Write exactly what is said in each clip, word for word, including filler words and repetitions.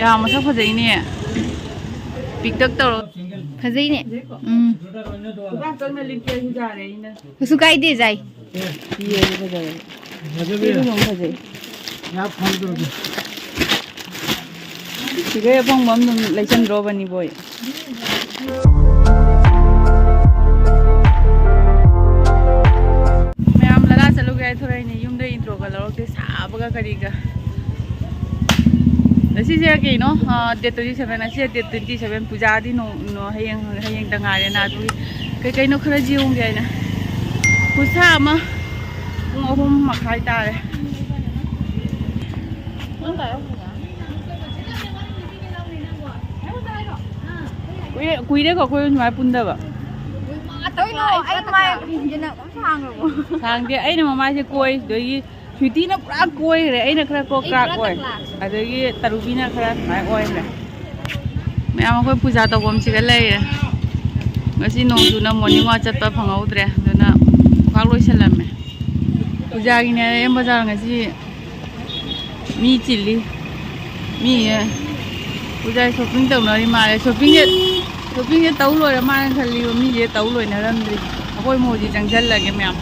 ꯌꯥꯝ ꯃꯁꯛ ꯐꯖꯩꯅꯦ꯫ ꯄꯤꯛꯇꯛ ꯇꯧꯔ꯫ ꯐꯖꯩꯅꯦ꯫ ꯎꯝ꯫ ꯈꯨꯗꯥꯡ ꯆꯪꯅ ꯂꯤꯠꯀꯦꯁꯨ ꯌꯥꯔꯦ ꯑꯩꯅ꯫ ꯀꯩꯁꯨ ꯀꯥꯏꯗꯦ, ꯖꯥꯏ꯫ ꯐꯤ ꯑꯣꯏꯔꯗꯤ ꯐꯖꯔꯦ꯫ ꯐꯖꯕꯤ꯫ ꯐꯤꯗꯨꯁꯨ ꯑꯃꯨꯛ ꯐꯖꯩ꯫ ꯌꯥꯝ ꯐꯪꯗ꯭ꯔꯣ? ꯁꯤꯒꯩ ꯑꯐꯪꯕ ꯑꯃ ꯑꯗꯨꯝ ꯂꯩꯁꯟꯗ꯭ꯔꯣꯕꯅꯤ ꯕꯣꯏ꯫ ꯃꯌꯥꯝ ꯂꯂꯥ ꯆꯠꯂꯨꯒꯦ ꯍꯥꯏ ꯊꯣꯔꯛꯏꯅꯦ, ꯌꯨꯝꯗ intro ꯒ ꯂꯧꯔꯛꯇꯦ, ꯁꯥꯕꯒ ꯀꯔꯤꯒ꯫ ꯉꯁꯤꯁꯦ ꯀꯩꯅꯣ, ꯑ, date twenty seven, ꯉꯁꯤ date twenty seven, ꯄꯨꯖꯥꯗꯤ ꯅꯣꯡ-, ꯅꯣ-, ꯍꯌꯦꯡ, ꯍꯌꯦꯡꯗ ꯉꯥꯏꯔꯦꯅ, ꯑꯗꯨꯒꯤ ꯀꯩ ꯀꯩꯅꯣ ꯈꯔ ꯌꯦꯡꯉꯨꯒꯦ ꯍꯥꯏꯅ꯫ ꯈꯨꯠꯁꯥ ꯑꯃ ꯄꯨꯡ ꯑꯍꯨꯝ ꯃꯈꯥꯏ ꯇꯥꯔꯦ꯫ ꯀꯨꯏꯔꯦ, ꯀꯨꯏꯔꯦꯀꯣ ꯑꯩꯈꯣꯏ ꯁꯨꯃꯥꯏꯅ ꯄꯨꯟꯗꯕ꯫ ꯀꯩꯅꯣ, ꯑꯩ ꯃꯥꯏ ꯌꯥꯝ ꯁꯥꯡꯈ꯭ꯔꯕꯣ? ꯁꯥꯡꯗꯦ, ꯑꯩꯅ ꯃꯃꯥꯏꯁꯦ ꯀꯣꯏ, ꯑꯗꯒꯤ ꯁ꯭ꯋꯤꯇꯤꯅ ꯄꯨꯔꯥ ꯀꯣꯏꯈ꯭ꯔꯦ, ꯑꯩꯅ ꯈꯔ ꯀꯣꯛ ꯑꯩ ꯀ꯭ꯔꯥꯛ ꯄꯨꯔꯥ ꯑꯣꯏ꯫ ꯇꯛꯂꯥ꯫ ꯑꯗꯒꯤ ꯇꯔꯨꯕꯤꯅ ꯈꯔ ꯁꯨꯃꯥꯏꯅ ꯑꯣꯏꯈ꯭ꯔꯦ꯫ ꯃꯌꯥꯝ ꯑꯩꯈꯣꯏ ꯄꯨꯖꯥ ꯇꯧꯐꯝꯁꯤꯗ ꯂꯩꯔꯦ꯫ ꯉꯁꯤ ꯅꯣꯡ ꯆꯨꯅ morning walk ꯆꯠꯄ ꯐꯪꯍꯧꯗ꯭ꯔꯦ, ꯑꯗꯨꯅ ꯄꯥꯛ ꯂꯣꯏꯁꯜꯂꯝꯃꯦ꯫ ꯄꯨꯖꯥꯒꯤꯅꯦ ꯑꯦꯝ ꯕꯖꯥꯔ ꯉꯁꯤ ꯃꯤ ꯆꯤꯜꯂꯤ꯫ ꯃꯤ ꯄꯨꯖꯥ shopping ꯇꯧꯅꯔꯤ ꯃꯥꯜꯂꯦ꯫ Shopping ꯁꯦ, shopping ꯁꯦ ꯇꯧ ꯂꯣꯏꯔ ꯃꯥꯜꯂꯦ ꯈꯜꯂꯤꯕ, ꯃꯤꯁꯦ ꯇꯧ ꯂꯣꯏꯅꯔꯝꯗ꯭ꯔꯤ꯫ ꯑꯩꯈꯣꯏ ꯑꯃꯨꯛ ꯍꯧꯖꯤꯛ ꯆꯪꯁꯜꯂꯒꯦ ꯃꯌꯥꯝ꯫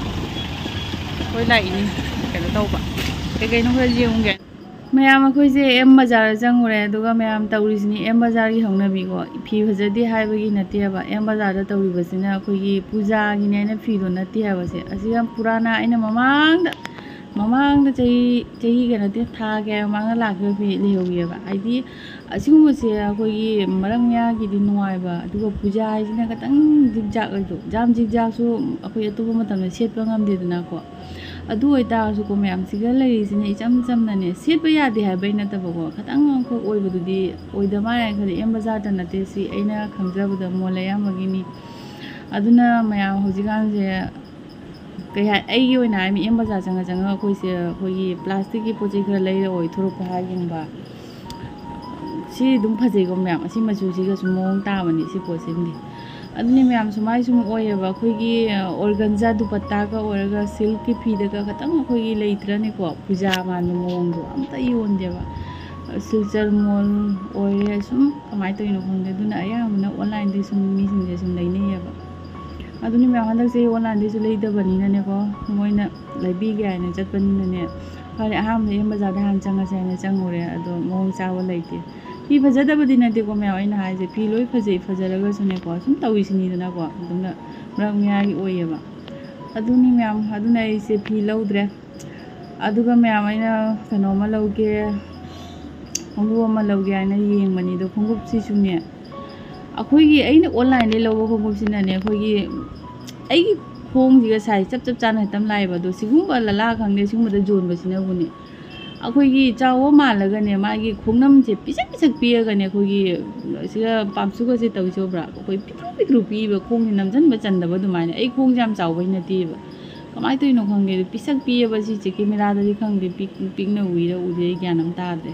ꯑꯩꯈꯣꯏ ꯂꯥꯛꯏꯅꯤ ꯀꯩꯅꯣ ꯇꯧꯕ꯫ ꯀꯩ ꯀꯩꯅꯣ ꯈꯔ ꯌꯦꯡꯉꯨꯒꯦ꯫ ꯃꯌꯥꯝ ꯑꯩꯈꯣꯏꯁꯦ ꯑꯦꯝ ꯕꯖꯥꯔꯗ ꯆꯪꯉꯨꯔꯦ, ꯑꯗꯨꯒ ꯃꯌꯥꯝ ꯇꯧꯔꯤꯁꯤꯅꯤ ꯑꯦꯝ ꯕꯖꯥꯔꯒꯤ ꯍꯧꯅꯕꯤꯀꯣ꯫ ꯐꯤ ꯐꯖꯗꯦ ꯍꯥꯏꯕꯒꯤ ꯅꯠꯇꯦꯕ, ꯑꯦꯝ ꯕꯖꯥꯔꯗ ꯇꯧꯔꯤꯕꯁꯤꯅ ꯑꯩꯈꯣꯏꯒꯤ ꯄꯨꯖꯥꯒꯤꯅꯦ ꯍꯥꯏꯅ ꯐꯤꯗꯣ ꯅꯠꯇꯦ ꯍꯥꯏꯕꯁꯦ꯫ ꯑꯁꯤ ꯌꯥꯝ ꯄꯨꯔꯥꯅ, ꯑꯩꯅ ꯃꯃꯥꯡꯗ, ꯃꯃꯥꯡꯗ ꯆꯍꯤ, ꯆꯍꯤꯒ ꯅꯠꯇꯦ, ꯊꯥ ꯀꯌꯥ ꯃꯃꯥꯡꯗ ꯂꯥꯛꯈꯤꯕ ꯐꯤ ꯂꯩꯍꯧꯋꯦꯕ꯫ ꯍꯥꯏꯗꯤ ꯑꯁꯤꯒꯨꯝꯕꯁꯦ ꯑꯩꯈꯣꯏꯒꯤ ꯃꯔꯛ ꯃꯌꯥꯒꯤꯗꯤ ꯅꯨꯡꯉꯥꯏꯕ, ꯑꯗꯨꯒ ꯄꯨꯖꯥ ꯍꯥꯏꯁꯤꯅ ꯈꯤꯇꯪ ꯖꯤꯛ ꯖꯥꯛ ꯑꯣꯏꯗꯣ, ꯌꯥꯝ ꯖꯤꯛ ꯖꯥꯛꯁꯨ ꯑꯩꯈꯣꯏ ꯑꯇꯣꯞꯄ ꯃꯇꯝꯗ ꯁꯦꯠꯄ ꯉꯝꯗꯦꯗꯅꯀꯣ꯫ ꯑꯗꯨ ꯑꯣꯏꯇꯥꯔꯁꯨꯀꯣ, ꯃꯌꯥꯝꯁꯤꯒ ꯂꯩꯔꯤꯁꯤꯅ ꯏꯆꯝ ꯆꯝꯅꯅꯦ, ꯁꯦꯠꯄ ꯌꯥꯗꯦ ꯍꯥꯏꯕꯩ ꯅꯠꯇꯕꯀꯣ, ꯈꯤꯇꯪ ꯑꯃꯈꯛ ꯑꯣꯏꯕꯗꯨꯗꯤ ꯑꯣꯏꯗ ꯃꯥꯜꯂꯦ ꯈꯜꯂꯤ꯫ ꯑꯦꯝ ꯕꯖꯥꯔꯗ ꯅꯠꯇꯦ ꯁꯤ, ꯑꯩꯅ ꯈꯪꯖꯕꯗ ꯃꯣꯜ ꯑꯌꯥꯝꯕꯒꯤꯅꯤ꯫ ꯑꯗꯨꯅ ꯃꯌꯥꯝ ꯍꯧꯖꯤꯛꯀꯥꯟꯁꯦ ꯀꯩ ꯍꯥꯏ, ꯑꯩꯒꯤ ꯑꯣꯏꯅ ꯍꯥꯏ, ꯃꯤ ꯑꯦꯝ ꯕꯖꯥꯔ ꯆꯪꯉ ꯆꯪꯉꯒ ꯑꯩꯈꯣꯏꯁꯦ, ꯑꯩꯈꯣꯏꯒꯤ ꯄ꯭ꯂꯥꯁꯇꯤꯛꯀꯤ ꯄꯣꯠ ꯆꯩ ꯈꯔ ꯂꯩꯔ ꯑꯣꯏ ꯊꯣꯔꯛꯄ ꯍꯥꯏꯒꯨꯝꯕ꯫ ꯁꯤ ꯑꯗꯨꯝ ꯐꯖꯩꯀꯣ ꯃꯌꯥꯝ, ꯑꯁꯤ ꯃꯆꯨꯁꯤꯒꯁꯨ ꯃꯑꯣꯡ ꯇꯥꯕꯅꯤ ꯁꯤ ꯄꯣꯠꯁꯤꯃꯗꯤ꯫ ꯑꯗꯨꯅꯤ ꯃꯌꯥꯝ, ꯁꯨꯃꯥꯏ ꯁꯨꯝ ꯑꯣꯏꯌꯦꯕ, ꯑꯩꯈꯣꯏꯒꯤ ꯑꯣꯔꯒꯟꯖꯥ ꯗꯨꯄꯠꯇꯥꯒ ꯑꯣꯏꯔꯒ ꯁꯤꯜꯛꯀꯤ ꯐꯤꯗꯒ ꯈꯇꯪ ꯑꯩꯈꯣꯏꯒꯤ ꯂꯩꯇ꯭ꯔꯅꯦꯀꯣ, ꯄꯨꯖꯥ ꯃꯥꯟꯕ ꯃꯑꯣꯡꯗꯣ ꯑꯝꯇ ꯌꯣꯟꯗꯦꯕ꯫ ꯁꯤꯜꯆꯔ ꯃꯣꯜ ꯑꯣꯏꯔꯦ, ꯁꯨꯝ ꯀꯃꯥꯏꯅ ꯇꯧꯔꯤꯅꯣ ꯈꯪꯗꯦ, ꯑꯗꯨꯅ ꯑꯌꯥꯝꯕꯅ ꯑꯣꯟꯂꯥꯏꯟꯗꯒꯤ ꯁꯨꯝ ꯃꯤꯁꯤꯡꯁꯦ ꯁꯨꯝ ꯂꯩꯅꯩꯌꯦꯕ꯫ ꯑꯗꯨꯅ ꯃꯌꯥꯝ ꯍꯟꯗꯛꯁꯦ ꯑꯣꯟꯂꯥꯏꯟꯗꯒꯤꯁꯨ ꯂꯩꯗꯕꯅꯤꯅꯅꯦꯀꯣ, ꯃꯣꯏꯅ ꯂꯩꯕꯤꯒꯦ ꯍꯥꯏꯅ ꯆꯠꯄꯅꯤꯅꯅꯦ, ꯐꯔꯦ, ꯑꯍꯥꯟꯕꯗ ꯑꯦꯝ ꯕꯖꯥꯔꯗ ꯍꯥꯟꯅ ꯆꯪꯉꯁꯦ ꯍꯥꯏꯅ ꯆꯪꯉꯨꯔꯦ꯫ ꯑꯗꯣ ꯃꯑꯣꯡ ꯆꯥꯕ ꯂꯩꯇꯦ꯫ ꯐꯤ ꯐꯖꯗꯕꯗꯤ ꯅꯠꯇꯦꯀꯣ ꯃꯌꯥꯝ, ꯑꯩꯅ ꯍꯥꯏꯁꯦ ꯐꯤ ꯂꯣꯏ ꯐꯖꯩ, ꯐꯖꯔꯒꯁꯨꯅꯦꯀꯣ, ꯁꯨꯝ ꯇꯧꯔꯤꯁꯤꯅꯤꯗꯅꯀꯣ, ꯑꯗꯨꯝꯅ ꯃꯔꯛ ꯃꯌꯥꯏꯒꯤ ꯑꯣꯏꯌꯦꯕ꯫ ꯑꯗꯨꯅꯤ ꯃꯌꯥꯝ, ꯑꯗꯨꯅ ꯑꯩꯁꯦ ꯐꯤ ꯂꯧꯗ꯭ꯔꯦ꯫ ꯑꯗꯨꯒ ꯃꯌꯥꯝ, ꯑꯩꯅ ꯀꯩꯅꯣꯝꯃ ꯂꯧꯒꯦ, ꯈꯣꯡꯎꯞ ꯑꯃ ꯂꯧꯒꯦ ꯍꯥꯏꯅ ꯌꯦꯡꯕꯅꯤ꯫ ꯑꯗꯣ ꯈꯣꯡꯎꯞꯁꯤꯁꯨꯅꯦ, ꯑꯩꯈꯣꯏꯒꯤ, ꯑꯩꯅ ꯑꯣꯟꯂꯥꯏꯟꯗꯒꯤ ꯂꯧꯕ ꯈꯣꯡꯎꯞꯁꯤꯅꯅꯦ, ꯑꯩꯈꯣꯏꯒꯤ, ꯑꯩꯒꯤ ꯈꯣꯡꯁꯤꯒ ꯁꯥꯏꯖ ꯆꯞ ꯆꯞ ꯆꯥꯅ ꯍꯦꯛꯇ ꯂꯥꯛꯑꯦꯕ꯫ ꯑꯗꯣ ꯁꯤꯒꯨꯝꯕ ꯂꯂꯥ ꯈꯪꯗꯦ, ꯁꯤꯒꯨꯝꯕꯗ ꯌꯣꯟꯕꯁꯤꯅꯕꯨꯅꯦ, ꯑꯩꯈꯣꯏꯒꯤ ꯆꯥꯎꯕ ꯃꯥꯜꯂꯒꯅꯦ, ꯃꯥꯒꯤ ꯈꯣꯡꯅꯝꯁꯦ ꯄꯤꯁꯛ ꯄꯤꯁꯛ ꯄꯤꯛꯑꯒꯅꯦ, ꯑꯩꯈꯣꯏꯒꯤ ꯁꯤꯒ ꯄꯥꯝꯁꯨꯒꯁꯦ ꯇꯧꯏꯁꯦ ꯎꯕ꯭ꯔꯥ? ꯑꯩꯈꯣꯏ ꯄꯤꯛꯇ꯭ꯔꯨ ꯄꯤꯛꯇ꯭ꯔꯨ ꯄꯤꯛꯏꯕ, ꯈꯣꯡꯁꯦ ꯅꯝꯁꯤꯟꯕ ꯆꯟꯗꯕ ꯑꯗꯨꯃꯥꯏꯅ꯫ ꯑꯩ ꯈꯣꯡꯁꯦ ꯌꯥꯝ ꯆꯥꯎꯕꯩ ꯅꯠꯇꯦꯕ, ꯀꯃꯥꯏꯅ ꯇꯧꯔꯤꯅꯣ ꯈꯪꯗꯦ, ꯑꯗꯨ ꯄꯤꯁꯛ ꯄꯤꯛꯑꯦꯕ꯫ ꯁꯤꯁꯦ ꯀꯦꯃꯦꯔꯥꯗꯗꯤ ꯈꯪꯗꯦ, ꯄꯤꯛ-, ꯄꯤꯛꯅ ꯎꯏꯔ ꯎꯗꯦ, ꯑꯩ ꯒ꯭ꯌꯥꯟ ꯑꯃ ꯇꯥꯗ꯭ꯔꯦ꯫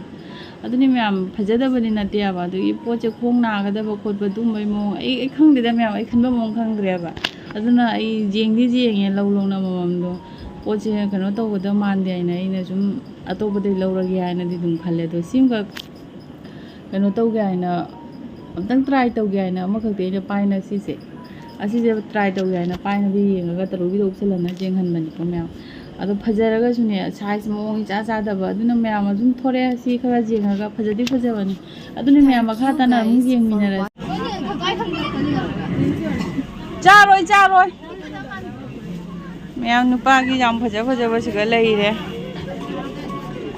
ꯑꯗꯨꯅꯤ ꯃꯌꯥꯝ, ꯐꯖꯗꯕꯗꯤ ꯅꯠꯇꯦꯕ, ꯑꯗꯨꯒꯤ ꯄꯣꯠꯁꯦ ꯈꯣꯡ ꯅꯥꯒꯗꯕ ꯈꯣꯠꯄ ꯑꯗꯨꯝꯕꯩ ꯃꯑꯣꯡ, ꯑꯩ, ꯑꯩ ꯈꯪꯗꯦꯗ ꯃꯌꯥꯝ, ꯑꯩ ꯈꯟꯕ ꯃꯑꯣꯡ ꯈꯪꯗ꯭ꯔꯦꯕ꯫ ꯑꯗꯨꯅ ꯑꯩ ꯌꯦꯡꯗꯤ ꯌꯦꯡꯉꯦ ꯂꯧ ꯂꯧꯅ ꯑꯃꯃꯝꯗꯣ, ꯄꯣꯠꯁꯦ ꯀꯩꯅꯣ ꯇꯧꯒꯗꯕ ꯃꯥꯟꯗꯦ ꯍꯥꯏꯅ ꯑꯩꯅ ꯁꯨꯝ ꯑꯇꯣꯞꯄꯗꯩ ꯂꯧꯔꯒꯦ ꯍꯥꯏꯅꯗꯤ ꯑꯗꯨꯝ ꯈꯜꯂꯦ꯫ ꯑꯗꯣ ꯁꯤꯝꯈꯛ ꯀꯩꯅꯣ ꯇꯧꯒꯦ ꯍꯥꯏꯅ, ꯑꯝꯇꯪ ꯇ꯭ꯔꯥꯏ ꯇꯧꯒꯦ ꯍꯥꯏꯅ ꯑꯃꯈꯛꯇꯤ ꯑꯩꯅ ꯄꯥꯏꯅ ꯁꯤꯁꯦ, ꯑꯁꯤꯁꯦ ꯇ꯭ꯔꯥꯏ ꯇꯧꯒꯦ ꯍꯥꯏꯅ ꯄꯥꯏꯅꯗꯤ ꯌꯦꯡꯉꯒ ꯇꯔꯨꯛ ꯚꯤꯗꯤꯑꯣ ꯎꯞꯁꯜꯂꯅ ꯌꯦꯡꯍꯟꯕꯅꯤꯀꯣ ꯃꯌꯥꯝ꯫ ꯑꯗꯣ ꯐꯖꯔꯒꯁꯨꯅꯦ, ꯁꯥꯏꯖ ꯃꯑꯣꯡ ꯏꯆꯥ ꯆꯥꯗꯕ꯫ ꯑꯗꯨꯅ ꯃꯌꯥꯝ ꯑꯗꯨꯝ ꯊꯣꯔꯛꯑꯦ, ꯁꯤ ꯈꯔ ꯌꯦꯡꯉꯒ ꯐꯖꯗꯤ ꯐꯖꯕꯅꯤ꯫ ꯑꯗꯨꯅ ꯃꯌꯥꯝ ꯃꯈꯥ ꯇꯥꯅ ꯑꯃꯨꯛ ꯌꯦꯡꯃꯤꯟꯅꯔꯁꯤ꯫ ꯆꯥꯔꯣꯏ, ꯆꯥꯔꯣꯏ꯫ ꯃꯌꯥꯝ ꯅꯨꯄꯥꯒꯤ ꯌꯥꯝ ꯐꯖ ꯐꯖꯕꯁꯤꯒ ꯂꯩꯔꯦ꯫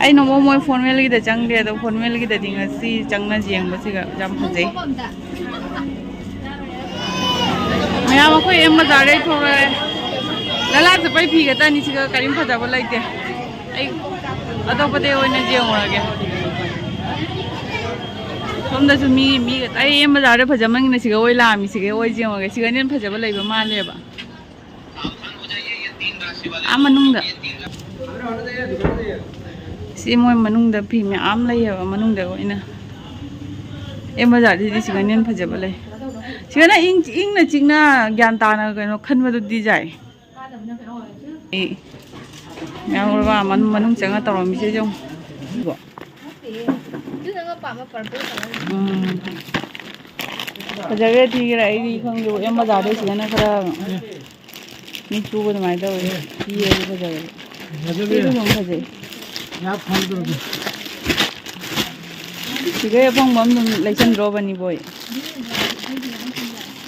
ꯑꯩꯅ ꯑꯃꯨꯛ ꯃꯣꯏ ꯐꯣꯔꯃꯦꯜꯒꯤꯗ ꯆꯪꯗꯦ, ꯑꯗꯣ ꯐꯣꯔꯃꯦꯜꯒꯤꯗꯗꯤ ꯉꯁꯤ ꯆꯪꯅ ꯌꯦꯡꯕꯁꯤꯒ ꯌꯥꯝ ꯐꯖꯩ꯫ ꯃꯌꯥꯝ ꯑꯩꯈꯣꯏ ꯑꯦꯝ ꯕꯖꯥꯔꯗꯩ ꯊꯣꯛꯂꯛꯑꯦ꯫ ꯂꯂꯥ ꯆꯠꯄꯩ ꯐꯤ ꯈꯛꯇꯅꯤ ꯁꯤꯒ, ꯀꯔꯤꯝ ꯐꯖꯕ ꯂꯩꯇꯦ꯫ ꯑꯩ ꯑꯇꯣꯞꯄꯗꯩ ꯑꯣꯏꯅ ꯌꯦꯡꯉꯨꯔꯒꯦ꯫ ꯁꯣꯝꯗꯁꯨ ꯃꯤ, ꯃꯤ, ꯑꯩ ꯑꯦꯝ ꯕꯖꯥꯔꯗ ꯐꯖꯃꯟꯒꯤꯅ ꯁꯤꯒ ꯑꯣꯏ ꯂꯥꯛꯑꯝꯃꯤ, ꯁꯤꯒ ꯑꯣꯏ ꯌꯦꯡꯉꯨꯔꯒꯦ꯫ ꯁꯤꯒꯅ ꯍꯦꯟꯅ ꯐꯖꯕ ꯂꯩꯕ ꯃꯥꯜꯂꯦꯕ꯫ ꯑꯥ ꯃꯅꯨꯡꯗ꯫ ꯁꯤ ꯃꯣꯏ ꯃꯅꯨꯡꯗ ꯐꯤ ꯃꯌꯥꯝ ꯂꯩꯌꯦꯕ, ꯃꯅꯨꯡꯗ ꯑꯣꯏꯅ꯫ ꯑꯦꯝ ꯕꯖꯥꯔꯗꯗꯤ ꯁꯤꯒꯅ ꯍꯦꯟꯅ ꯐꯖꯕ ꯂꯩ꯫ ꯁꯤꯒꯅ ꯏꯪ-, ꯏꯪꯅ ꯆꯤꯛꯅ ꯒ꯭ꯌꯥꯟ ꯇꯥꯅ ꯀꯩꯅꯣ ꯈꯟꯕꯗꯨꯗꯤ ꯌꯥꯏ꯫ ꯑꯦ, ꯃꯌꯥꯝ ꯃꯅꯨꯡ, ꯃꯅꯨꯡ ꯆꯪꯉ ꯇꯧꯔꯝꯃꯤꯁꯦ ꯌꯦꯡꯉꯨ꯫ ꯑꯗꯨ ꯅꯪ ꯑꯄꯥꯝꯕ purple colour꯫ ꯎꯝ꯫ ꯐꯖꯈ꯭ꯔꯦ ꯊꯤꯈ꯭ꯔꯦ ꯑꯩꯗꯤ ꯈꯪꯗꯦ, ꯑꯦꯝ ꯕꯖꯥꯔꯗꯩ ꯁꯤꯗꯅ ꯈꯔ ꯃꯤꯠ ꯆꯨꯕ ꯑꯗꯨꯃꯥꯏꯅ ꯇꯧꯋꯦ꯫ ꯊꯤꯌꯦ ꯑꯗꯨ ꯐꯖꯕꯗꯤ꯫ ꯐꯖꯕꯤ꯫ ꯁꯤꯁꯨ ꯑꯗꯨꯝ ꯐꯖꯩ꯫ ꯌꯥ ꯐꯪꯗ꯭ꯔꯕ꯫ ꯁꯤꯒꯩ ꯑꯐꯪꯕ ꯑꯃ ꯑꯗꯨꯝ ꯂꯩꯁꯟꯗ꯭ꯔꯣ ꯕꯅꯤ ꯕꯣꯏ?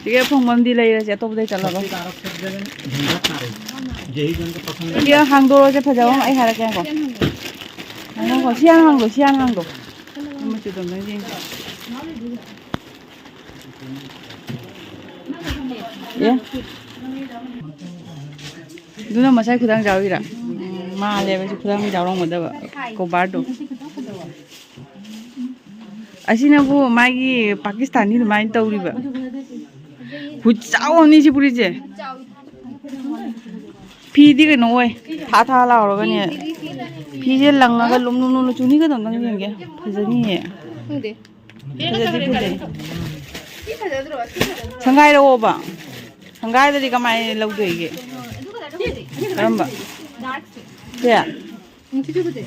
ꯁꯤꯒꯩ ꯑꯐꯪꯕ ꯑꯃꯗꯤ ꯂꯩꯔꯁꯦ, ꯑꯇꯣꯞꯄꯗꯩ ꯆꯠꯂꯔꯣꯏ꯫ ꯁꯤ ꯍꯥꯡꯗꯣꯔꯛꯑꯁꯦ ꯐꯖꯕ ꯑꯃ ꯑꯩ ꯍꯥꯏꯔꯛꯀꯦꯀꯣ꯫ ꯉꯥꯏꯈꯣꯀꯣ, ꯁꯤ ꯍꯥꯟꯅ ꯍꯥꯡꯗꯣ, ꯁꯤ ꯍꯥꯟꯅ ꯍꯥꯡꯗꯣ꯫ ꯃꯆꯨꯗꯣ ꯑꯝꯇꯪ ꯌꯦꯡꯁꯦ꯫ ꯑꯦ? ꯑꯗꯨꯅ ꯃꯁꯥꯏ ꯈꯨꯗꯥꯡ ꯆꯥꯎꯔꯤꯔꯥ? ꯎꯝ, ꯃꯥꯜꯂꯦꯕ ꯁꯤ ꯈꯨꯗꯥꯡ ꯆꯥꯎꯔꯝꯒꯗꯕ꯫ ꯀꯣꯕꯥꯔꯗꯣ꯫ ꯑꯁꯤꯅꯕꯨ ꯃꯥꯒꯤ ꯄꯥꯀꯤꯁꯇꯥꯅꯤ ꯑꯗꯨꯃꯥꯏꯅ ꯇꯧꯔꯤꯕ꯫ ꯈꯨꯠꯆꯥꯎ ꯑꯃꯅꯤ ꯁꯤ ꯐꯨꯔꯤꯠꯁꯦ꯫ ꯐꯤꯗꯤ ꯀꯩꯅꯣ ꯑꯣꯏ, ꯊꯥ ꯊꯥ ꯂꯥꯎꯔꯒꯅꯦ꯫ ꯐꯤꯁꯦ ꯂꯪꯉꯒ ꯂꯨꯝ ꯂꯨꯝ ꯂꯨꯝ ꯆꯨꯅꯤꯒꯗꯣ ꯑꯝꯇꯪ ꯌꯦꯡꯒꯦ꯫ ꯐꯖꯅꯤꯌꯦ꯫ ꯈꯪꯗꯦ꯫ ꯐꯖꯗꯤ ꯐꯖꯩ꯫ ꯁꯪꯒꯥꯏꯔꯛꯑꯣꯕ꯫ ꯁꯪꯒꯥꯏꯗꯗꯤ ꯀꯃꯥꯏꯅ ꯂꯧꯗꯣꯏꯒꯦ? ꯀꯔꯝꯕ? ꯁꯦ? ꯎꯝ, ꯁꯤꯁꯨ ꯐꯖꯩ꯫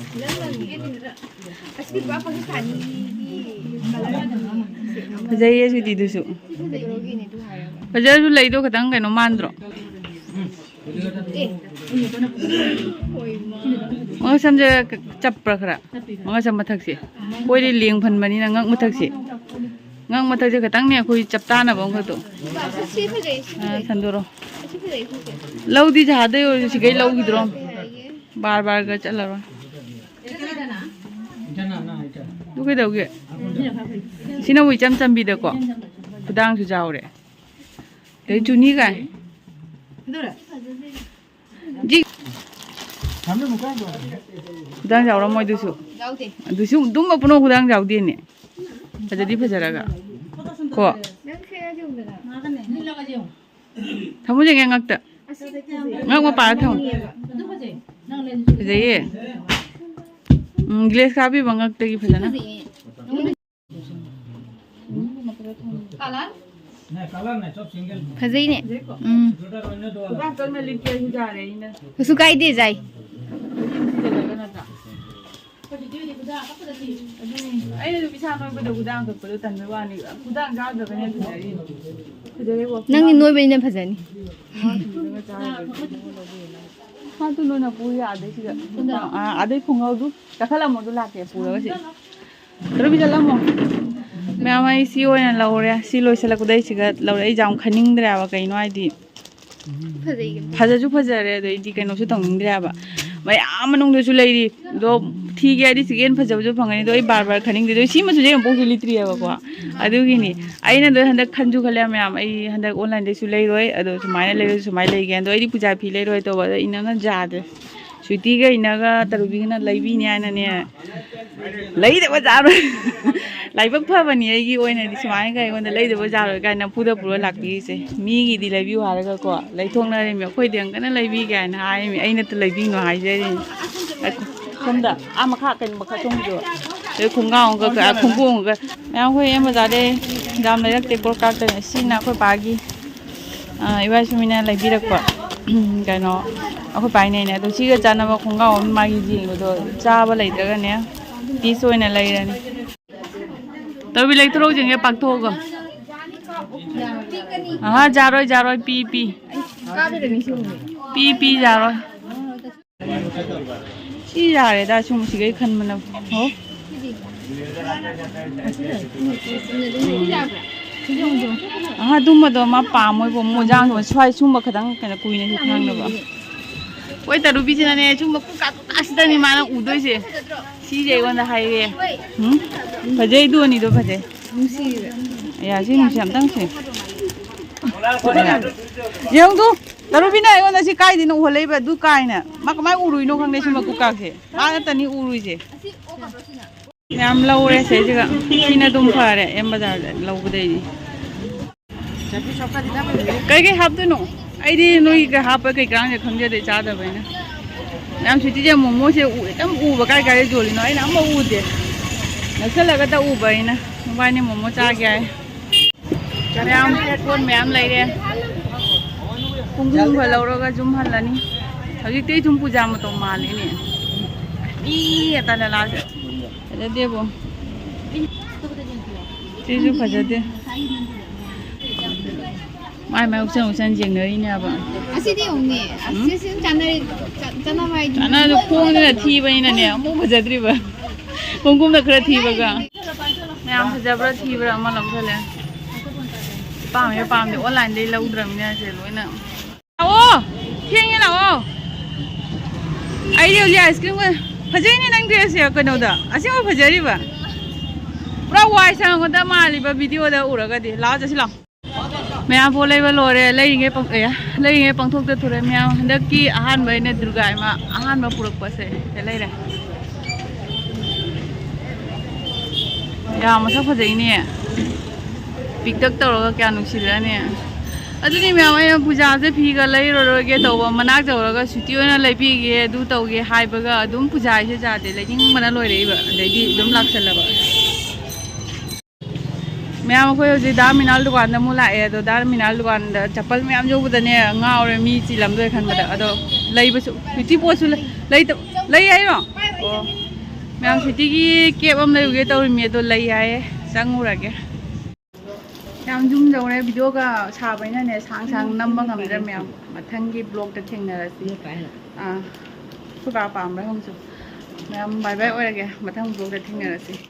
ꯑꯁꯤꯗꯤ ꯄꯨꯔꯥ ꯄꯥꯀꯤꯁꯇꯥꯅꯤꯒꯤ colour ꯉꯥꯛꯇꯅꯤ꯫ ꯐꯖꯩꯌꯦ ꯁꯤꯗꯤ ꯑꯗꯨꯁꯨ꯫ ꯁꯤ ꯐꯖꯩꯌꯦ꯫ ꯐꯖꯔꯁꯨ ꯂꯩꯗꯣ ꯈꯤꯇꯪ ꯀꯩꯅꯣ ꯃꯥꯟꯗ꯭ꯔꯣ? ꯑꯦ꯫ ꯃꯉꯛ ꯁꯝꯁꯦ ꯆꯞꯄ꯭ꯔꯥ ꯈꯔ? ꯃꯉꯛ ꯁꯝ ꯃꯊꯛꯁꯦ꯫ ꯑꯩꯈꯣꯏꯗꯤ ꯂꯦꯡ ꯐꯟꯕꯅꯤꯅ ꯉꯛ ꯃꯊꯛꯁꯦ꯫ ꯉꯛ ꯃꯊꯛꯁꯦ ꯈꯤꯇꯪꯅꯦ ꯑꯩꯈꯣꯏ ꯆꯞ ꯇꯥꯅꯕ ꯑꯃꯈꯛꯇꯣ꯫ ꯁꯤ ꯐꯖꯩ, ꯁꯤ ꯑꯥ, ꯐꯖꯩ꯫ ꯁꯟꯗꯣꯔꯣ꯫ ꯁꯤ ꯐꯖꯩ, ꯁꯤ ꯐꯖꯩ꯫ ꯂꯧꯗꯤ ꯖꯍꯥꯗꯩ ꯑꯣꯏꯔꯁꯨ ꯁꯤꯈꯩ ꯂꯧꯈꯤꯗ꯭ꯔꯣ? ꯀꯩ ꯍꯥꯏꯒꯦ? ꯕꯥꯔ ꯕꯥꯔꯒ ꯆꯠꯂꯔꯣꯏ꯫ ꯑꯗꯨ ꯀꯩꯗꯧꯒꯦ? ꯁꯤꯅꯕꯨ ꯏꯆꯝ ꯆꯝꯕꯤꯗꯀꯣ꯫ ꯈꯨꯗꯥꯡꯁꯨ ꯆꯥꯎꯔꯦ꯫ ꯑꯗꯩ ꯆꯨꯅꯤ ꯀꯥꯏ꯫ ꯖꯤ꯫ ꯈꯨꯗꯥꯡ ꯆꯥꯎꯔꯝꯃꯣꯏ ꯑꯗꯨꯁꯨ꯫ ꯌꯥꯎꯗꯦ꯫ ꯑꯗꯨꯁꯨ ꯑꯗꯨꯝꯕ ꯄꯨꯝꯅꯃꯛ ꯈꯨꯗꯥꯡ ꯆꯥꯎꯗꯦꯅꯦ꯫ ꯐꯖꯗꯤ ꯐꯖꯔꯒ꯫ ꯀꯣ꯫ ꯅꯪ ꯁꯦ ꯌꯦꯡꯉꯨꯗꯅ꯫ ꯊꯝꯃꯨ ꯌꯦꯡꯒꯦ ꯉꯛꯇ꯫ ꯑꯁꯤ ꯐꯖꯩ꯫ ꯉꯛ ꯃꯄꯥꯗ ꯊꯝꯃꯨ꯫ ꯐꯖꯩꯌꯦ꯫ ꯎꯝ, ꯒ꯭ꯂꯦꯁ ꯀꯥꯕꯤꯕ ꯉꯛꯇꯒꯤ ꯐꯖꯅ꯫ ꯐꯖꯩꯌꯦ꯫ ꯐꯖꯩꯅꯦ꯫ ꯎꯝ꯫ ꯀꯩꯁꯨ ꯀꯥꯏꯗꯦ, ꯖꯥꯏ꯫ ꯑꯗꯨꯅꯤ, ꯑꯩꯅ ꯅꯨꯄꯤ ꯁꯥ ꯅꯣꯏꯕꯗ ꯈꯨꯗꯥꯡ ꯀꯛꯄꯗꯣ ꯇꯟꯕꯩ ꯋꯥꯅꯤ꯫ ꯈꯨꯗꯥꯡ ꯆꯥꯗꯕꯅꯦ ꯐꯖꯔꯤ꯫ ꯐꯖꯔꯦꯀꯣ? ꯅꯪꯗꯤ ꯅꯣꯏꯕꯅꯤꯅ ꯐꯖꯅꯤ꯫ ꯃꯥꯗꯨ ꯅꯣꯏꯅ ꯄꯨ ꯌꯥꯗꯦ ꯁꯤꯗ꯫ ꯑꯥ, ꯑꯗꯩ ꯈꯣꯡꯒ꯭ꯔꯥꯎꯗꯨ ꯀꯥꯈꯠꯂꯝꯃꯣ, ꯑꯗꯨ ꯂꯥꯛꯀꯦ ꯄꯨꯔꯒ ꯁꯤ꯫ ꯔꯨꯕꯤ ꯆꯠꯂꯝꯃꯣ꯫ ꯃꯌꯥꯝ, ꯑꯩ ꯁꯤ ꯑꯣꯏꯅ ꯂꯧꯔꯦ꯫ ꯁꯤ ꯂꯣꯏꯁꯤꯜꯂꯛꯄꯗ ꯑꯩ ꯁꯤꯒ ꯂꯧꯔꯦ꯫ ꯑꯩ ꯌꯥꯝ ꯈꯟꯅꯤꯡꯗ꯭ꯔꯦ ꯍꯥꯏꯕ꯫ ꯀꯩꯅꯣ ꯍꯥꯏꯗꯤ, ꯐꯖꯩ꯫ ꯐꯖꯁꯨ ꯐꯖꯔꯦ, ꯑꯗꯩꯗꯤ ꯀꯩꯅꯣꯁꯨ ꯇꯧꯅꯤꯡꯗ꯭ꯔꯦ ꯍꯥꯏꯕ꯫ ꯃꯌꯥꯝ ꯃꯅꯨꯡꯗꯁꯨ ꯂꯩꯔꯤ꯫ ꯑꯗꯣ ꯊꯤꯒꯦ ꯍꯥꯏꯗꯤ ꯁꯤꯒꯦ ꯍꯦꯟꯅ ꯐꯖꯕꯁꯨ ꯐꯪꯒꯅꯤ꯫ ꯑꯗꯣ ꯑꯩ ꯕꯥꯔ ꯕꯥꯔ ꯈꯟꯅꯤꯡꯗꯦ꯫ ꯑꯗꯣ ꯁꯤꯃꯁꯨ ꯑꯩ ꯑꯃꯨꯛꯐꯥꯎꯁꯨ ꯂꯤꯠꯇ꯭ꯔꯤꯑꯕꯀꯣ꯫ ꯑꯗꯨꯒꯤꯅꯤ꯫ ꯑꯩꯅ ꯑꯗꯣ ꯍꯟꯗꯛ ꯈꯟꯁꯨ ꯈꯜꯂꯦ ꯃꯌꯥꯝ, ꯑꯩ ꯍꯟꯗꯛ ꯑꯣꯟꯂꯥꯏꯟꯗꯩꯁꯨ ꯂꯩꯔꯣꯏ꯫ ꯑꯗꯣ ꯁꯨꯃꯥꯏꯅ ꯂꯩꯔꯁꯨ ꯁꯨꯃꯥꯏꯅ ꯂꯩꯒꯦ꯫ ꯑꯗꯣ ꯑꯩꯗꯤ ꯄꯨꯖꯥ ꯐꯤ ꯂꯩꯔꯣꯏ ꯇꯧꯕ꯫ ꯑꯗꯣ ꯏꯅꯝꯅ ꯌꯥꯗ꯭ꯔꯦ꯫ ꯁ꯭ꯋꯤꯇꯤꯒ ꯏꯅꯒ ꯇꯔꯨꯕꯤꯒꯅ ꯂꯩꯕꯤꯅꯤ ꯍꯥꯏꯅꯅꯦ꯫ ꯂꯩꯗꯕ ꯌꯥꯔꯣꯏ꯫ ꯂꯥꯏꯕꯛ ꯐꯕꯅꯤ ꯑꯩꯒꯤ ꯑꯣꯏꯅꯗꯤ, ꯁꯨꯃꯥꯏꯅꯒ ꯑꯩꯉꯣꯟꯗ ꯂꯩꯗꯕ ꯌꯥꯔꯣꯏ ꯀꯥꯏꯅ ꯅꯝꯐꯨꯗ ꯄꯨꯔ ꯂꯥꯛꯄꯤꯔꯤꯁꯦ꯫ ꯃꯤꯒꯤꯗꯤ ꯂꯩꯕꯤꯌꯨ ꯍꯥꯏꯔꯒꯀꯣ, ꯂꯩꯊꯣꯛꯅꯔꯤꯃꯤ꯫ ꯑꯩꯈꯣꯏꯗꯤ ꯑꯃꯨꯛꯀꯅ ꯂꯩꯕꯤꯒꯦ ꯍꯥꯏꯅ ꯍꯥꯏꯔꯤꯃꯤ꯫ ꯑꯩꯅ ꯂꯩꯕꯤꯅꯣ ꯍꯥꯏꯖꯔꯤꯅꯤ꯫ ꯁꯣꯝꯗ ꯑꯥ ꯃꯈꯥ ꯀꯩꯅꯣ ꯃꯈꯥ ꯊꯣꯡꯕꯗꯣ꯫ ꯑꯗꯩ ꯈꯣꯡꯒ꯭ꯔꯥꯎ ꯑꯃꯒ, ꯈꯣꯡꯎꯞ ꯑꯃꯒ꯫ ꯃꯌꯥꯝ ꯑꯩꯈꯣꯏ ꯑꯦꯝ ꯕꯖꯥꯔꯗꯩ ꯌꯥꯝ ꯂꯩꯔꯛꯇꯦ, ꯀ꯭ꯔꯣꯛ ꯀ꯭ꯔꯥꯛꯇꯅꯦ꯫ ꯁꯤꯅ ꯑꯩꯈꯣꯏ ꯄꯥꯒꯤ, ꯑ, ꯏꯕꯥꯏ ꯁꯨꯃꯤꯅ ꯂꯩꯕꯤꯔꯛꯄ꯫ ꯎꯝ, ꯀꯩꯅꯣ, ꯑꯩꯈꯣꯏ ꯄꯥꯏꯅꯦꯅꯦ꯫ ꯑꯗꯣ ꯁꯤꯒ ꯆꯥꯟꯅꯕ ꯈꯣꯡꯒ꯭ꯔꯥꯎ ꯑꯃ ꯃꯥꯒꯤ ꯌꯦꯡꯕꯗꯣ ꯆꯥꯕ ꯂꯩꯇ꯭ꯔꯒꯅꯦ, ꯄꯤꯁ ꯑꯣꯏꯅ ꯂꯩꯔꯅꯤ꯫ ꯇꯧꯕꯤ, ꯂꯩꯊꯣꯔꯛꯎ ꯌꯦꯡꯒꯦ, ꯄꯥꯛꯊꯣꯛꯑꯒ꯫ ꯑꯍꯥ, ꯌꯥꯔꯣꯏ, ꯌꯥꯔꯣꯏ, ꯄꯤ, ꯄꯤ꯫ ꯄꯤ, ꯄꯤ, ꯌꯥꯔꯣꯏ꯫ ꯁꯤ ꯌꯥꯔꯦꯗ, ꯁꯨꯝ ꯁꯤꯈꯩ ꯈꯟꯕꯅ꯫ ꯍꯣ? ꯑꯍ, ꯑꯗꯨꯝꯕꯗꯣ ꯃꯥ ꯄꯥꯝꯃꯣꯏꯕ, ꯃꯣꯖꯥꯡꯗꯣ ꯁ꯭ꯋꯥꯏ ꯁꯨꯝꯕ ꯈꯇꯪ ꯀꯩꯅꯣ ꯀꯨꯏꯅꯁꯨ ꯈꯥꯡꯅꯕ꯫ ꯍꯣꯏ, ꯇꯔꯨꯕꯤꯁꯤꯅꯅꯦ, ꯁꯨꯝꯕ ꯀꯨꯀꯥ ꯀꯨꯀꯥꯁꯤꯗꯅꯦ ꯃꯥꯅ ꯎꯗꯣꯏꯁꯦ꯫ ꯁꯤꯁꯦ ꯑꯩꯉꯣꯟꯗ ꯍꯥꯏꯔꯦ꯫ ꯎꯝ? ꯐꯖꯩ, ꯑꯗꯨ ꯑꯅꯤꯗꯣ ꯐꯖꯩ꯫ ꯅꯨꯡꯁꯤꯕ꯫ ꯌꯥ, ꯁꯤ ꯅꯨꯡꯁꯤ, ꯑꯝꯇꯪ ꯁꯤ꯫ ꯌꯦꯡꯉꯨ ꯇꯨ, ꯇꯔꯨꯕꯤꯅ ꯑꯩꯉꯣꯟꯗ ꯁꯤ ꯀꯥꯏꯗꯩꯅꯣ ꯎꯍꯜꯂꯛꯏꯕ? ꯑꯗꯨ ꯀꯥꯏꯅ꯫ ꯃꯥ ꯀꯃꯥꯏ ꯎꯔꯨꯏꯅꯣ ꯈꯪꯗꯦ ꯁꯤ ꯃꯀꯨꯀꯥꯛꯁꯦ꯫ ꯃꯥ ꯅꯠꯇꯅꯤ ꯎꯔꯨꯏꯁꯦ꯫ ꯌꯥꯝ ꯂꯧꯔꯦ ꯁꯤꯁꯤꯒ꯫ ꯁꯤꯅ ꯑꯗꯨꯝ ꯐꯔꯦ ꯑꯦꯝ ꯕꯖꯥꯔꯗ ꯂꯧꯕꯗꯩꯗꯤ꯫ ꯀꯩꯀꯩ ꯍꯥꯞꯇꯣꯏꯅꯣ? ꯑꯩꯗꯤ ꯅꯣꯏꯒ ꯍꯥꯞꯄ ꯀꯩ ꯀꯥꯡꯁꯦ ꯈꯪꯖꯗꯦ ꯆꯥꯗꯕꯅꯤꯅ꯫ ꯌꯥꯝ ꯁ꯭ꯋꯤꯇꯤꯁꯦ ꯃꯣꯃꯣꯁꯦ ꯎ-, ꯑꯗꯨꯝ ꯎꯕ ꯀꯥꯏ ꯀꯥꯏꯗ ꯌꯣꯜꯂꯤꯅꯣ ꯑꯩꯅ ꯑꯝꯐꯥꯎ ꯎꯗꯦ꯫ ꯅꯛꯁꯜꯂꯒꯇ ꯎꯕ ꯑꯩꯅ꯫ ꯃꯕꯥꯅꯤ ꯃꯣꯃꯣ ꯆꯥꯒꯦ ꯍꯥꯏ꯫ ꯃꯌꯥꯝ ꯄꯣꯠ ꯃꯌꯥꯝ ꯂꯩꯔꯦ꯫ ꯄꯨꯡ ꯑꯍꯨꯝꯒ ꯂꯧꯔꯒ ꯌꯨꯝ ꯍꯜꯂꯅꯤ꯫ ꯍꯧꯖꯤꯛꯇꯤ ꯁꯨꯝ ꯄꯨꯖꯥ ꯃꯇꯧ ꯃꯥꯜꯂꯤꯅꯦ꯫ ꯃꯤ ꯉꯥꯛꯇ ꯂꯂꯥꯁꯦ꯫ ꯐꯖꯗꯦꯕꯣ꯫ ꯁꯤꯁꯨ ꯐꯖꯗꯦ꯫ ꯃꯥꯏ ꯃꯥꯏ ꯎꯆꯟ ꯎꯆꯟ ꯌꯦꯡꯅꯔꯤꯅꯦꯕ꯫ ꯑꯁꯤꯗꯤ ꯌꯦꯡꯉꯨꯅꯦ꯫ ꯑꯁꯤ ꯁꯨꯝ ꯆꯥꯅꯔꯤ-, ꯆꯥ-, ꯆꯥꯅꯕ ꯍꯥꯏꯗꯤ ꯆꯥꯅꯕꯗꯣ ꯈꯣꯡꯗꯨꯅ ꯊꯤꯕꯅꯤꯅꯅꯦ ꯑꯃꯨꯛ ꯐꯖꯗ꯭ꯔꯤꯕ꯫ ꯈꯣꯡꯒꯨꯝꯅ ꯈꯔ ꯊꯤꯕꯒ꯫ ꯃꯌꯥꯝ ꯐꯖꯕ꯭ꯔꯥ ꯊꯤꯕ꯭ꯔꯥ ꯑꯃ ꯂꯧꯁꯜꯂꯦ꯫ ꯄꯥꯝꯃꯦ ꯄꯥꯝꯗꯦ ꯑꯣꯟꯂꯥꯏꯟꯗꯩ ꯂꯧꯗ꯭ꯔꯕꯅꯤꯅ ꯁꯦ ꯂꯣꯏꯅ꯫ ꯂꯥꯛꯑꯣ꯫ ꯊꯦꯡꯉꯦ ꯂꯥꯛꯑꯣ꯫ ꯑꯩꯗꯤ ꯍꯧꯖꯤꯛ ꯑꯥꯏꯁ ꯀ꯭ꯔꯤꯝꯒ ꯐꯖꯩꯅꯦ ꯅꯪ ꯗ꯭ꯔꯦꯁꯁꯦ ꯀꯩꯅꯣꯗ꯫ ꯑꯁꯦꯡꯕ ꯐꯖꯔꯤꯕ꯫ ꯄꯨꯔꯥ ꯋꯥꯏ ꯁꯪꯉꯛꯄꯗ ꯃꯥꯜꯂꯤꯕ ꯚꯤꯗꯤꯑꯣꯗ ꯎꯔꯒꯗꯤ꯫ ꯂꯥꯛꯑꯣ ꯆꯠꯁꯤ ꯂꯥꯛꯑꯣ꯫ ꯃꯌꯥꯝ ꯄꯣꯠ ꯂꯩꯕ ꯂꯣꯏꯔꯦ꯫ ꯂꯩꯔꯤꯉꯩ ꯄꯪ-, ꯑꯦ, ꯂꯩꯔꯤꯉꯩ ꯄꯪꯊꯣꯛꯇ ꯊꯣꯔꯦ ꯃꯌꯥꯝ꯫ ꯍꯟꯗꯛꯀꯤ ꯑꯍꯥꯟꯕ ꯑꯩꯅ ꯗꯨꯔꯒꯥ ꯏꯃꯥ ꯑꯍꯥꯟꯕ ꯄꯨꯔꯛꯄꯁꯦ ꯁꯤ ꯂꯩꯔꯦ꯫ ꯌꯥꯝ ꯃꯁꯛ ꯐꯖꯩꯅꯦ꯫ ꯄꯤꯛꯇꯛ ꯇꯧꯔꯒ ꯀꯌꯥ ꯅꯨꯡꯁꯤꯗ꯭ꯔꯅꯦ꯫ ꯑꯗꯨꯅꯤ ꯃꯌꯥꯝ ꯑꯩꯅ ꯄꯨꯖꯥꯁꯦ ꯐꯤꯒ ꯂꯩꯔꯨꯔꯣꯏꯒꯦ ꯇꯧꯕ, ꯃꯅꯥꯛ ꯌꯧꯔꯒ ꯁ꯭ꯋꯤꯇꯤ ꯑꯣꯏꯅ ꯂꯩꯕꯤꯒꯦ ꯑꯗꯨ ꯇꯧꯒꯦ ꯍꯥꯏꯕꯒ ꯑꯗꯨꯝ ꯄꯨꯖꯥ ꯍꯥꯏꯁꯦ ꯌꯥꯗꯦ, ꯂꯩꯅꯤꯡꯕꯅ ꯂꯣꯏꯔꯛꯏꯕ꯫ ꯑꯗꯩꯗꯤ ꯑꯗꯨꯝ ꯂꯥꯛꯁꯜꯂꯕ꯫ ꯃꯌꯥꯝ ꯑꯩꯈꯣꯏ ꯍꯧꯖꯤꯛ ꯗꯥ ꯃꯤꯅꯥꯜ ꯗꯨꯀꯥꯟꯗ ꯑꯃꯨꯛ ꯂꯥꯛꯑꯦ꯫ ꯑꯗꯣ ꯗꯥ ꯃꯤꯅꯥꯜ ꯗꯨꯀꯥꯟꯗ ꯆꯄꯜ ꯃꯌꯥꯝ ꯌꯧꯕꯗꯅꯦ ꯉꯥꯎꯔꯦ, ꯃꯤ ꯆꯤꯜꯂꯝꯗꯣꯏ ꯈꯟꯕꯗ꯫ ꯑꯗꯣ ꯂꯩꯕꯁꯨ ꯁ꯭ꯋꯤꯇꯤ ꯄꯣꯠꯁꯨ ꯂꯩ-, ꯂꯩꯇ-, ꯂꯩ ꯍꯥꯏꯔꯣ? ꯑꯣ꯫ ꯃꯌꯥꯝ ꯁ꯭ꯋꯤꯇꯤꯒꯤ ꯀꯦꯞ ꯑꯃ ꯂꯩꯔꯨꯒꯦ ꯇꯧꯔꯤꯃꯤ, ꯑꯗꯣ ꯂꯩ ꯍꯥꯏꯌꯦ, ꯆꯪꯉꯨꯔꯒꯦ꯫ ꯌꯥꯝ ꯌꯨꯝ ꯌꯧꯔꯦ, ꯚꯤꯗꯤꯑꯣꯒ ꯁꯥꯕꯅꯤꯅꯅꯦ ꯁꯥꯡ ꯁꯥꯡ ꯅꯝꯕ ꯉꯝꯗ꯭ꯔꯦ ꯃꯌꯥꯝ꯫ ꯃꯊꯪꯒꯤ ꯕ꯭ꯂꯣꯛꯇ ꯊꯦꯡꯅꯔꯁꯤ꯫ ꯑꯥ, ꯑꯩꯈꯣꯏ ꯕꯥ ꯄꯥꯝꯕ꯭ꯔꯥ ꯍꯪꯁꯨ꯫ ꯃꯌꯥꯝ ꯕꯥꯏ ꯕꯥꯏ ꯑꯣꯏꯔꯒꯦ, ꯃꯊꯪ ꯕ꯭ꯂꯣꯛꯇ ꯊꯦꯡꯅꯔꯁꯤ꯫